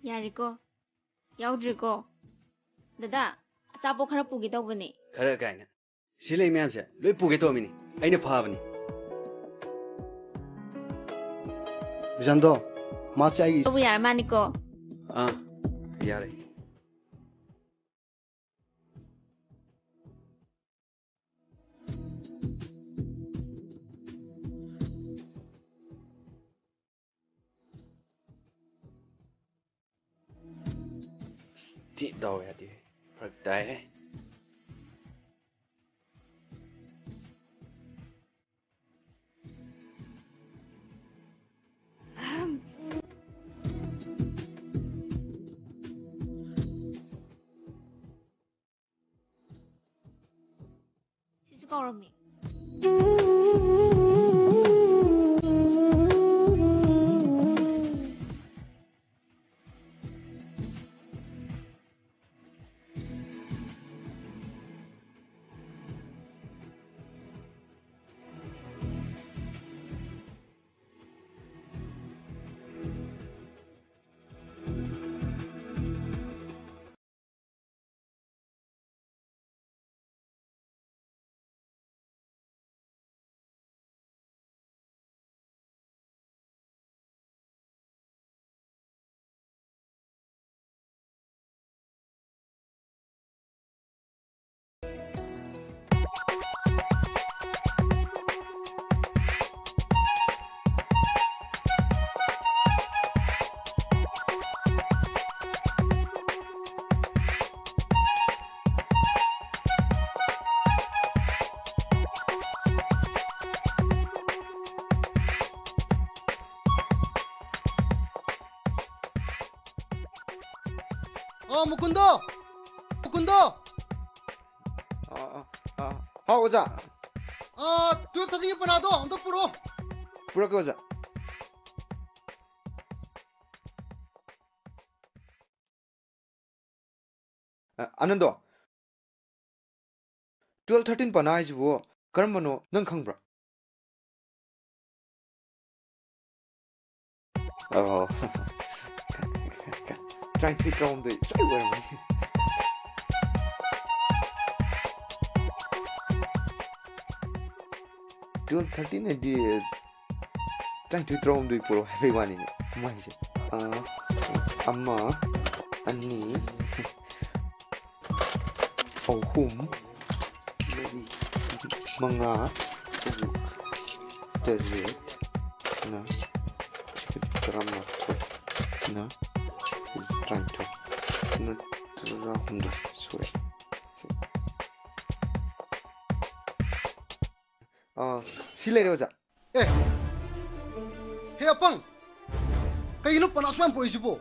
ꯌꯥꯔꯦꯀꯣ? ꯌꯥꯎꯗ꯭ꯔꯦꯀꯣ? ꯗꯗꯥ, ꯑꯆꯥꯄꯣꯠ ꯈꯔ ꯄꯨꯒꯦ ꯇꯧꯕꯅꯦ꯫ ꯈꯔ ꯀꯥꯏꯅ꯫ ꯁꯤ ꯂꯩ ꯃꯌꯥꯝꯁꯦ ꯂꯣꯏ ꯄꯨꯒꯦ ꯇꯧꯔꯝꯃꯤꯅꯤ꯫ ꯑꯩꯅ ꯐꯕꯅꯤ꯫ ꯕꯤꯖꯟꯗꯣ, ꯃꯥꯁꯦ ꯑꯩꯒꯤ ꯇꯧꯕ ꯌꯥꯔ ꯃꯥꯅꯤꯀꯣ꯫ ꯑꯥ, ꯌꯥꯔꯦ꯫ ꯑꯁ, ꯊꯤ ꯗꯥꯎ ꯌꯥꯗꯦ꯫ ꯐꯔꯛ ꯇꯥꯏꯍꯦ꯫ ꯁꯤꯁꯨ ꯀꯧꯔꯝꯃꯤ꯫ ꯑ, ꯃꯨꯀꯨꯟꯗꯣ! ꯃꯨꯀꯨꯟꯗꯣ! ꯑ, ꯑ, ꯑ, ꯍꯥꯎ, ꯑꯣꯖꯥ꯫ ꯑ, twelve thirty ꯒꯤ ꯄꯅꯥꯗꯣ ꯑꯝꯇ ꯄꯨꯔꯛꯑꯣ꯫ ꯄꯨꯔꯛꯀꯦ, ꯑꯣꯖꯥ꯫ ꯑ, ꯑꯥꯅꯟꯗꯣ, twelve thirteen ꯄꯅꯥ ꯍꯥꯏꯁꯤꯕꯨ ꯀꯔꯝꯕꯅꯣ ꯅꯪ ꯈꯪꯕ꯭ꯔꯥ? ꯑꯣ꯫ ꯇꯔꯥꯅꯤꯊꯣꯏ, ꯇꯔꯥꯍꯨꯝꯗꯣꯏ ꯁꯣꯏ ꯑꯣꯏꯔꯝꯃꯅꯤ꯫ twelve, thirteen ꯍꯥꯏꯗꯤ ꯇꯔꯥꯅꯤꯊꯣꯏ, ꯇꯔꯥꯍꯨꯝꯗꯣꯏ ꯄꯣꯔꯛꯑꯣ ꯍꯥꯏꯕꯩ ꯋꯥꯅꯤꯅꯦ꯫ ꯑꯃ ꯍꯥꯏꯁꯦ꯫ ꯑꯥ, ꯑꯃ, ꯑꯅꯤ, ꯑꯍꯨꯝ, ꯃꯔꯤ, ꯃꯉꯥ, ꯇꯔꯨꯛ, ꯇꯔꯦꯠ, ꯅ ꯇꯔꯥꯃꯥꯊꯣꯏ, ꯅ ꯇꯔꯥꯅꯤꯊꯣꯏ, ꯅ ꯇꯔꯥꯍꯨꯝꯗꯣꯏ ꯁꯨꯔꯦ꯫ ꯑꯥ, ꯁꯤ ꯂꯩꯔꯦ, ꯑꯣꯖꯥ꯫ ꯑꯦ! ꯍꯦ ꯑꯄꯪ! ꯀꯩꯒꯤꯅꯣ ꯄꯅꯥ ꯑꯁꯨꯛ ꯌꯥꯝ ꯄꯨꯔꯛꯏꯁꯤꯕꯣ?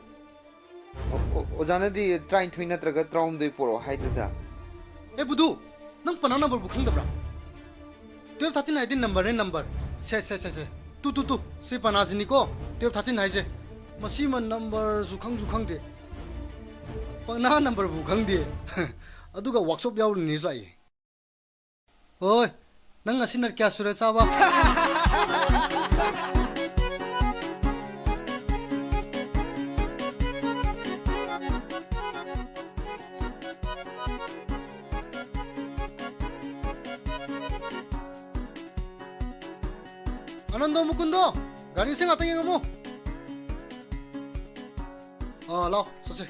ꯑꯣ, ꯑꯣ, ꯑꯣꯖꯥꯅꯗꯤ ꯇꯔꯥꯅꯤꯊꯣꯏ ꯅꯠꯇ꯭ꯔꯒ ꯇꯔꯥꯍꯨꯝꯗꯣꯏ ꯄꯨꯔꯛꯑꯣ ꯍꯥꯏꯗꯨꯗ꯫ ꯑꯦ ꯕꯨꯙꯨ, ꯅꯪ ꯄꯅꯥ ꯅꯝꯕꯔꯕꯨ ꯈꯪꯗꯕ꯭ꯔꯥ? Twelve thirteen ꯍꯥꯏꯗꯤ ꯅꯝꯕꯔꯅꯦ, ꯅꯝꯕꯔ꯫ ꯁꯦ, ꯁꯦ, ꯁꯦ, ꯁꯦ꯫ ꯇꯨ, ꯇꯨ, ꯇꯨ꯫ ꯁꯤ ꯄꯅꯥꯁꯤꯅꯤꯀꯣ, twelve thirteen ꯍꯥꯏꯁꯦ꯫ ꯃꯁꯤꯃ ꯅꯝꯕꯔꯁꯨ ꯈꯪꯁꯨ ꯈꯪꯗꯦ꯫ ꯄꯅꯥ ꯅꯝꯕꯔꯕꯨ ꯈꯪꯗꯦ꯫ ꯑꯗꯨꯒ ꯋꯥꯛꯁꯣꯞ ꯌꯥꯎꯔꯤꯅꯦꯁꯨ ꯂꯥꯛꯏ꯫ ꯍꯣꯏ, ꯅꯪ ꯉꯁꯤ ꯅꯠ ꯀꯌꯥ ꯁꯨꯔꯦ ꯆꯥꯕ? ꯑꯅꯟꯗꯣ, ꯃꯨꯀꯨꯟꯗꯣ, ꯒꯥꯔꯤꯁꯦ ꯉꯥꯛꯇ ꯌꯦꯡꯉꯝꯃꯣ꯫ ꯑꯥ, ꯂꯥꯎ, ꯆꯠꯁꯦ꯫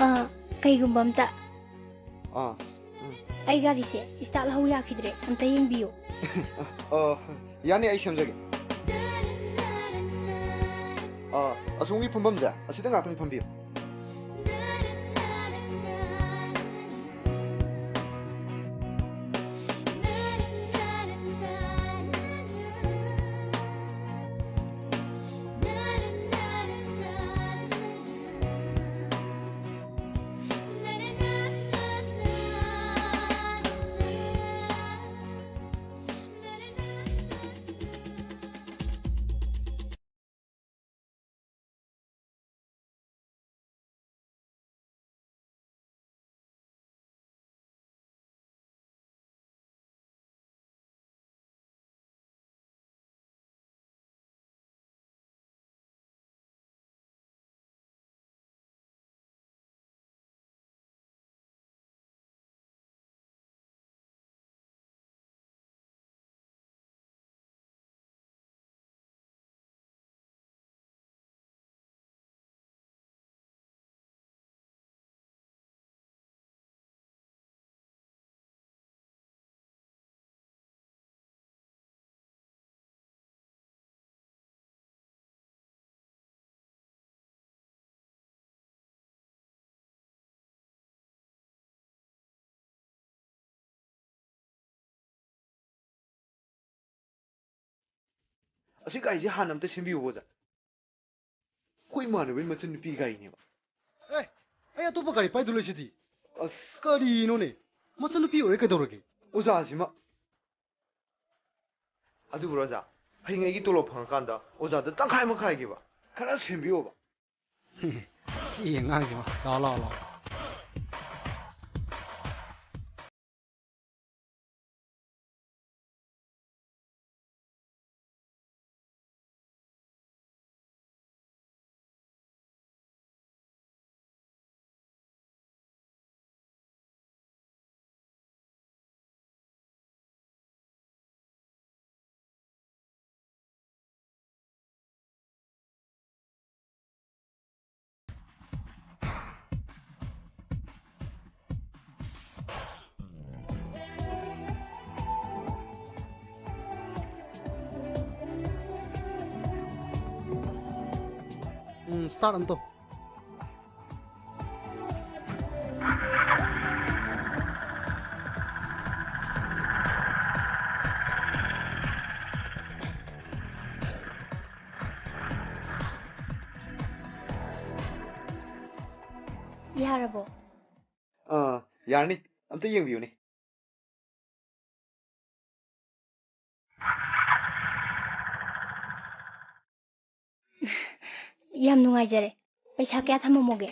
ꯑ, ꯀꯩꯒꯨꯝꯕ ꯑꯝꯇ꯫ ꯑꯥ, ꯎꯝ꯫ ꯑꯩ ꯒꯥꯔꯤꯁꯦ start ꯂꯧ ꯌꯥꯈꯤꯗ꯭ꯔꯦ, ꯑꯝꯇ ꯌꯦꯡꯕꯤꯌꯨ꯫ ꯑꯣ, ꯌꯥꯅꯤ, ꯑꯩ ꯁꯦꯝꯖꯒꯦ꯫ ꯑꯥ, ꯑꯁꯣꯝꯒꯤ ꯐꯝꯐꯝꯁꯦ, ꯑꯁꯤꯗ ꯉꯥꯛꯇꯪ ꯐꯝꯕꯤꯌꯨ꯫ ꯑꯁꯤ ꯒꯥꯔꯤꯁꯦ ꯍꯥꯟꯅ ꯑꯝꯇ ꯁꯦꯝꯕꯤꯌꯨ, ꯑꯣꯖꯥ꯫ ꯑꯩꯈꯣꯏ ꯏꯃꯥꯟꯅꯕꯒꯤ ꯃꯆꯟꯅꯨꯄꯤ ꯒꯥꯔꯤꯅꯦꯕ꯫ ꯑꯦ, ꯑꯩ ꯑꯇꯣꯞꯄ ꯒꯥꯔꯤ ꯄꯥꯏꯗꯧ ꯂꯩꯁꯤꯗꯤ꯫ ꯑꯁ꯫ ꯀꯔꯤꯅꯣꯅꯦ? ꯃꯆꯟꯅꯨꯄꯤ ꯑꯣꯏꯔꯦ ꯀꯩꯗꯧꯔꯒꯦ? ꯑꯣꯖꯥꯁꯤꯃ꯫ ꯑꯗꯨꯕꯨ ꯑꯣꯖꯥ, ꯍꯌꯦꯡ ꯑꯩꯒꯤ ꯇꯣꯂꯣꯞ ꯐꯪꯉꯀꯥꯟꯗ ꯑꯣꯖꯥꯗ ꯇꯪꯈꯥꯏ ꯑꯃ ꯈꯥꯏꯒꯦꯕ꯫ ꯈꯔ ꯁꯦꯝꯕꯤꯌꯣꯕ꯫ ꯁꯤ ꯑꯉꯥꯡꯁꯤꯃ꯫ ꯂꯥꯛꯑꯣ, ꯂꯥꯛꯑꯣ, ꯂꯥꯛꯑꯣ꯫ ꯎꯝ, start ꯑꯝꯇꯧ꯫ ꯌꯥꯔꯕꯣ? ꯑꯥ, ꯌꯥꯔꯅꯤ꯫ ꯑꯝꯇ ꯌꯦꯡꯕꯤꯌꯨꯅꯦ꯫ ꯌꯥꯝ ꯅꯨꯡꯉꯥꯏꯖꯔꯦ꯫ ꯄꯩꯁꯥ ꯀꯌꯥ ꯊꯝꯃꯝꯃꯣꯒꯦ?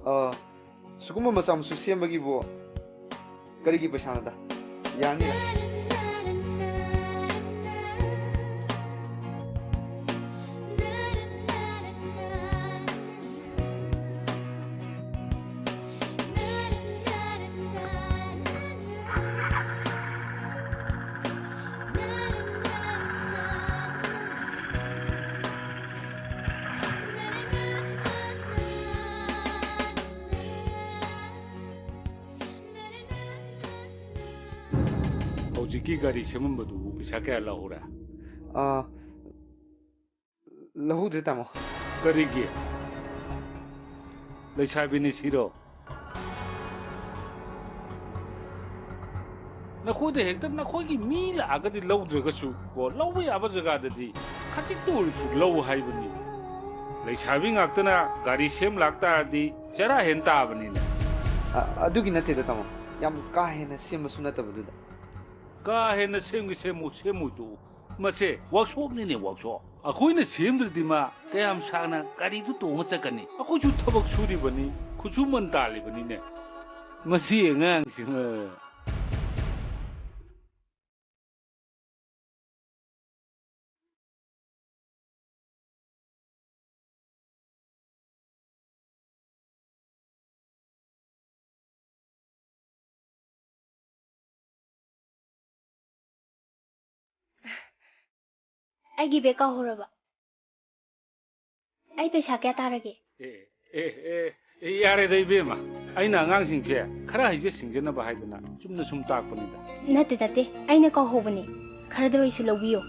ꯑꯥ, ꯁꯤꯒꯨꯝꯕ ꯃꯆꯥ ꯃꯁꯨ ꯁꯦꯝꯕꯒꯤꯕꯨ ꯀꯔꯤꯒꯤ ꯄꯩꯁꯥꯅꯣꯗ? ꯌꯥꯅꯤꯗ꯫ ꯍꯧꯖꯤꯛꯀꯤ ꯒꯥꯔꯤ ꯁꯦꯝꯃꯝꯕꯗꯨꯕꯨ ꯄꯩꯁꯥ ꯀꯌꯥ ꯂꯧꯍꯧꯔꯦ? ꯑꯥ, ꯂꯧꯍꯧꯗ꯭ꯔꯦ, ꯇꯥꯃꯣ꯫ ꯀꯔꯤꯒꯤ? ꯂꯩꯁꯥꯕꯤꯅꯤ ꯁꯤꯔꯣ? ꯅꯈꯣꯏꯗ ꯍꯦꯛꯇ ꯅꯈꯣꯏꯒꯤ ꯃꯤ ꯂꯥꯛꯑꯒꯗꯤ ꯂꯧꯗ꯭ꯔꯒꯁꯨ ꯀꯣ, ꯂꯧꯕ ꯌꯥꯕ ꯖꯒꯥꯗꯗꯤ ꯈꯖꯤꯛꯇ ꯑꯣꯏꯔꯁꯨ ꯂꯧ ꯍꯥꯏꯕꯅꯤ꯫ ꯂꯩꯁꯥꯕꯤ ꯉꯥꯛꯇꯅ ꯒꯥꯔꯤ ꯁꯦꯝ ꯂꯥꯛ ꯇꯥꯔꯗꯤ ꯆꯔꯥ ꯍꯦꯟ ꯇꯥꯕꯅꯤꯅꯦ꯫ ꯑ, ꯑꯗꯨꯒꯤ ꯅꯠꯇꯦꯗ, ꯇꯥꯃꯣ꯫ ꯌꯥꯝ ꯀꯥ ꯍꯦꯟꯅ ꯁꯦꯝꯕꯁꯨ ꯅꯠꯇꯕꯗꯨꯗ꯫ ꯀꯥ ꯍꯦꯟꯅ ꯁꯦꯝꯒꯦ ꯁꯦꯝꯃꯨ, ꯁꯦꯝꯃꯣꯏ ꯇꯣꯛꯎ꯫ ꯃꯁꯦ ꯋꯥꯛꯁꯣꯞꯅꯤꯅꯦ, ꯋꯥꯛꯁꯣꯞ꯫ ꯑꯩꯈꯣꯏꯅ ꯁꯦꯝꯗ꯭ꯔꯗꯤ ꯃꯥ ꯀꯌꯥꯝ ꯁꯥꯡꯅ ꯒꯥꯔꯤꯗꯨ ꯇꯣꯡꯉ ꯆꯠꯀꯅꯤ? ꯑꯩꯈꯣꯏꯁꯨ ꯊꯕꯛ ꯁꯨꯔꯤꯕꯅꯤ, ꯈꯨꯠꯁꯨꯃꯟ ꯇꯥꯜꯂꯤꯕꯅꯤꯅꯦ꯫ ꯃꯁꯤ ꯑꯉꯥꯡꯁꯤꯃ꯫ ꯑꯩꯒꯤ ꯕꯦꯒ ꯀꯥꯎꯍꯧꯔꯕ? ꯑꯩ ꯄꯩꯁꯥ ꯀꯌꯥ ꯇꯥꯔꯒꯦ? ꯑꯦ, ꯑꯦ, ꯑꯦ, ꯑꯦ, ꯌꯥꯔꯦꯗ, ꯏꯕꯦꯝꯃ꯫ ꯑꯩꯅ ꯑꯉꯥꯡꯁꯤꯡꯁꯦ ꯈꯔ ꯍꯩꯖ ꯁꯤꯡꯖꯅꯕ ꯍꯥꯏꯗꯅ ꯆꯨꯝꯅ ꯁꯨꯝ ꯇꯥꯛꯄꯅꯤꯗ꯫ ꯅꯠꯇꯦ, ꯅꯠꯇꯦ, ꯑꯩꯅ ꯀꯥꯎꯍꯧꯕꯅꯤ꯫ ꯈꯔꯗ ꯑꯣꯏꯁꯨ ꯂꯧꯕꯤꯌꯣ꯫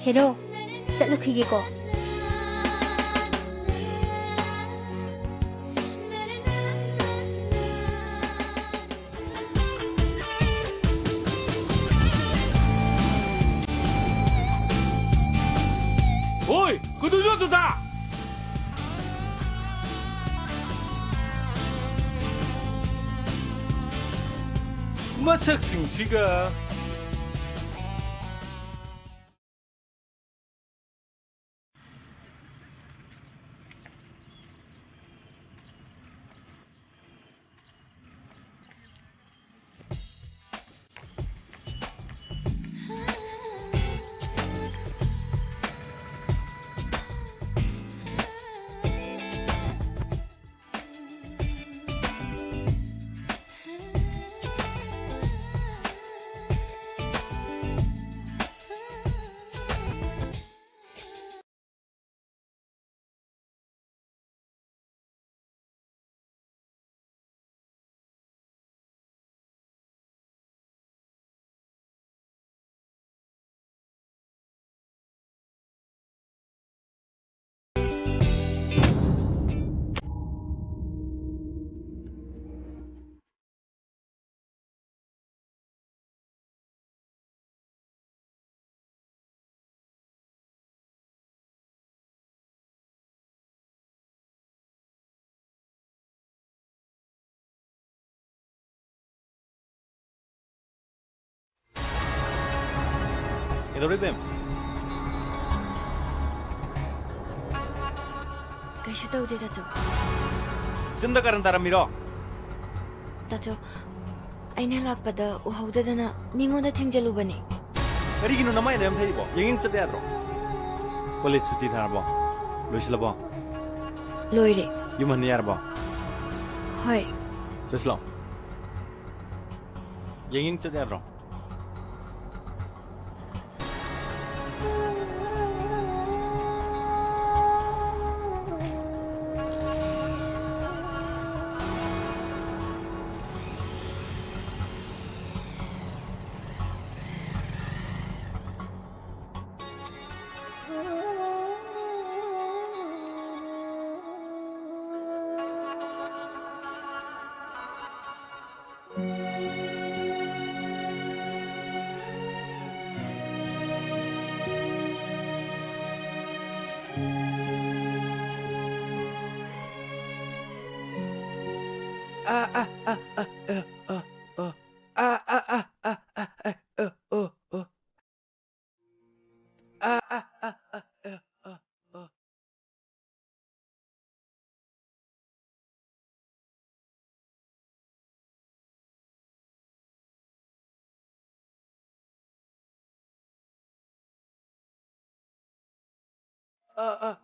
ꯍꯦꯔꯣ, ꯆꯠꯂꯨꯈꯤꯒꯦꯀꯣ꯫ ꯍꯣꯏ, ꯀꯩꯗꯧꯔꯤꯅꯣ ꯑꯗꯨꯗ? ꯃꯁꯛꯁꯤꯡꯁꯤꯒ꯫ ꯀꯩꯗꯧꯔꯦ, ꯏꯕꯦꯝ? ꯀꯩꯁꯨ ꯇꯧꯗꯦ, ꯇꯥꯆꯧ꯫ ꯆꯤꯟꯗ ꯀꯔꯟ ꯇꯥꯔꯝꯃꯤꯔꯣ? ꯇꯥꯆꯧ, ꯑꯩꯅ ꯂꯥꯛꯄꯗ ꯎꯍꯧꯗꯗꯅ ꯃꯤꯉꯣꯟꯗ ꯊꯦꯡꯖꯜꯂꯨꯕꯅꯦ꯫ ꯀꯔꯤꯒꯤꯅꯣ ꯅꯃꯥꯏ ꯑꯗꯨ ꯌꯥꯝ ꯊꯛꯏꯕꯣ? ꯌꯦꯡ ꯌꯦꯡ ꯆꯠꯄ ꯌꯥꯗ꯭ꯔꯣ? ꯀꯣꯂꯦꯖ ꯁꯨꯇꯤ ꯊꯥꯔꯕꯣ? ꯂꯣꯏꯁꯤꯜꯂꯕꯣ? ꯂꯣꯏꯔꯦ꯫ ꯌꯨꯝ ꯍꯟꯅ ꯌꯥꯔꯕꯣ? ꯍꯣꯏ꯫ ꯆꯠꯁꯤ ꯂꯥꯛꯑꯣ꯫ ꯌꯦꯡ ꯌꯦꯡ ꯆꯠ ꯌꯥꯗ꯭ꯔꯣ?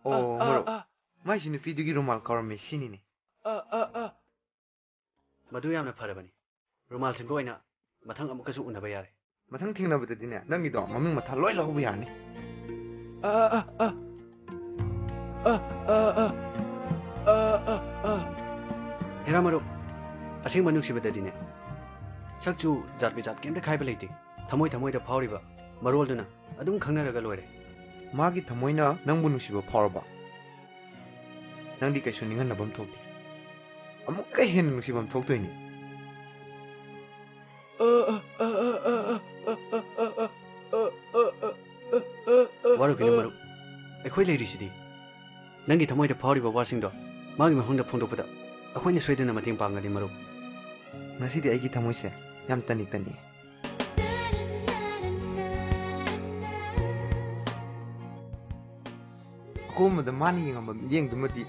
ꯑꯣ, ꯃꯔꯨꯞ꯫ ꯃꯥꯏꯁꯤ ꯅꯨꯄꯤꯗꯨꯒꯤ ꯔꯨꯃꯥꯜ ꯀꯥꯎꯔꯝꯃꯦ, ꯁꯤꯅꯤꯅꯦ꯫ ꯃꯗꯨ ꯌꯥꯝꯅ ꯐꯔꯕꯅꯤ꯫ ꯔꯨꯃꯥꯜ ꯁꯤꯟꯕ ꯑꯣꯏꯅ ꯃꯊꯪ ꯑꯃꯨꯛꯀꯁꯨ ꯎꯅꯕ ꯌꯥꯔꯦ꯫ ꯃꯊꯪ ꯊꯦꯡꯅꯕꯗꯗꯤꯅꯦ, ꯅꯪꯒꯤꯗꯣ ꯃꯃꯤꯡ ꯃꯊꯥ ꯂꯣꯏ ꯂꯧꯍꯧꯕ ꯌꯥꯔꯅꯤ꯫ ꯑ, ꯑ, ꯑ꯫ ꯑ, ꯑ, ꯑ꯫ ꯑ, ꯑ, ꯑ꯫ ꯍꯦꯔꯥ ꯃꯔꯨꯞ, ꯑꯁꯦꯡꯕ ꯅꯨꯡꯁꯤꯕꯗꯗꯤꯅꯦ, ꯁꯛ ꯆꯨ, ꯖꯥꯠ ꯕꯤꯖꯥꯠ ꯀꯩꯝꯇ ꯈꯥꯏꯕ ꯂꯩꯇꯦ꯫ ꯊꯃꯣꯏ ꯊꯃꯣꯏꯗ ꯐꯥꯎꯔꯤꯕ ꯃꯔꯣꯜꯗꯨꯅ ꯑꯗꯨꯝ ꯈꯪꯅꯔꯒ ꯂꯣꯏꯔꯦ꯫ ꯃꯥꯒꯤ ꯊꯃꯣꯏꯅ ꯅꯪꯕꯨ ꯅꯨꯡꯁꯤꯕ ꯐꯥꯎꯔꯕ? ꯅꯪꯗꯤ ꯀꯩꯁꯨ ꯅꯤꯡꯍꯟꯅꯕꯝ ꯊꯣꯛꯇꯦ꯫ ꯑꯃꯨꯛꯀ ꯍꯦꯟꯅ ꯅꯨꯡꯁꯤꯕꯝ ꯊꯣꯛꯇꯣꯏꯅꯤ꯫ ꯋꯥꯔꯨꯈꯤꯅꯨ ꯃꯔꯨꯞ, ꯑꯩꯈꯣꯏ ꯂꯩꯔꯤꯁꯤꯗꯤ꯫ ꯅꯪꯒꯤ ꯊꯃꯣꯏꯗ ꯐꯥꯎꯔꯤꯕ ꯋꯥꯁꯤꯡꯗꯣ ꯃꯥꯒꯤ ꯃꯐꯝꯗ ꯐꯣꯡꯗꯣꯛꯄꯗ ꯑꯩꯈꯣꯏꯅ ꯁꯣꯏꯗꯅ ꯃꯇꯦꯡ ꯄꯥꯡꯒꯅꯤ ꯃꯔꯨꯞ꯫ ꯉꯁꯤꯗꯤ ꯑꯩꯒꯤ ꯊꯃꯣꯏꯁꯦ ꯌꯥꯝ ꯇꯅꯤꯛ ꯇꯅꯤꯛꯑꯦ꯫ ꯑꯀꯣꯟꯕꯗ ꯃꯥꯅ ꯌꯦꯡꯉꯝꯕ ꯃꯤꯠꯌꯦꯡꯗꯨꯃꯗꯤ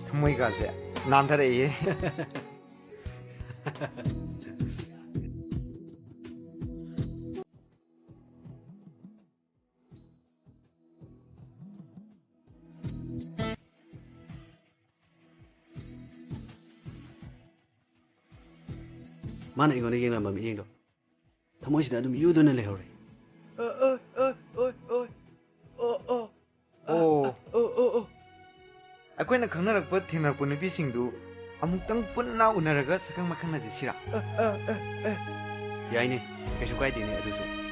ꯊꯃꯣꯏꯒꯥꯁꯦ ꯅꯥꯟꯊꯔꯛꯏꯍꯦ꯫ ꯃꯥꯅ ꯑꯩꯉꯣꯟꯗ ꯌꯦꯡꯂꯝꯕ ꯃꯤꯠꯌꯦꯡꯗꯣ ꯊꯃꯣꯏꯁꯤꯗ ꯑꯗꯨꯝ ꯌꯨꯗꯨꯅ ꯂꯩꯍꯧꯔꯦ꯫ ꯑꯣ꯫ ꯑꯩꯈꯣꯏꯅ ꯈꯪꯅꯔꯛꯄ ꯊꯦꯡꯅꯔꯛꯄ ꯅꯨꯄꯤꯁꯤꯡꯗꯨ ꯑꯃꯨꯛꯇꯪ ꯄꯨꯟꯅ ꯎꯅꯔꯒ ꯁꯛꯈꯪ ꯃꯥꯏꯈꯪꯅꯁꯤ ꯁꯤꯔꯥ? ꯌꯥꯏꯅꯦ, ꯀꯩꯁꯨ ꯀꯥꯏꯗꯦꯅꯦ ꯑꯗꯨꯁꯨ꯫